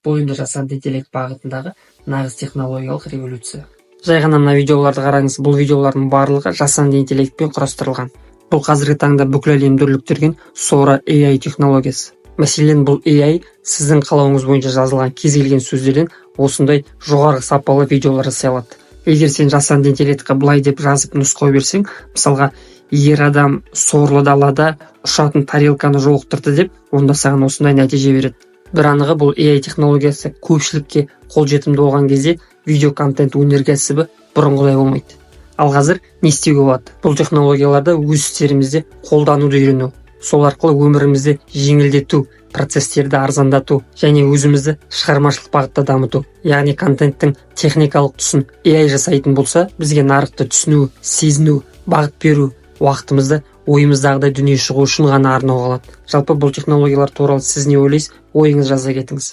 Бұл енді жасанды интеллект бағытындағы нағыз технологиялық революция. Жай ғана мына видеоларды қараңыз. Бұл видеолардың барлығы жасанды интеллектпен құрастырылған. Бұл қазіргі таңда бүкіл әлемді дүрліктірген Sora AI технологиясы. Мәселен, бұл AI сіздің қалауыңыз бойынша жазылған кез келген сөздерден осындай жоғарғы сапалы видеолар жасай алады. Егер сен жасанды интеллектке былай деп жазып, нұсқау берсең, мысалға, «Ер адам сорлы далада ұшатын тарелканы жолықтырды» деп, онда саған осындай нәтиже береді. Бір анығы, бұл AI технологиясы көпшілікке қолжетімді болған кезде видео контент өнеркәсібі бұрынғыдай болмайды. Ал қазір не істеуге болады? Бұл технологияларды өз істерімізде қолдануды үйрену, сол арқылы өмірімізді жеңілдету, процесстерді арзандату және өзімізді шығармашылық бағытта дамыту. Яғни контенттің техникалық тұсын AI жасайтын болса, бізге нарықты түсіну, сезіну, бағыт беру, уақытымызды ойымыздағыдай дүние шығу үшін ғана арнау қалады. Жалпы, бұл технологиялар туралы сіз не ойлайсыз? Ойыңызды жаза кетіңіз.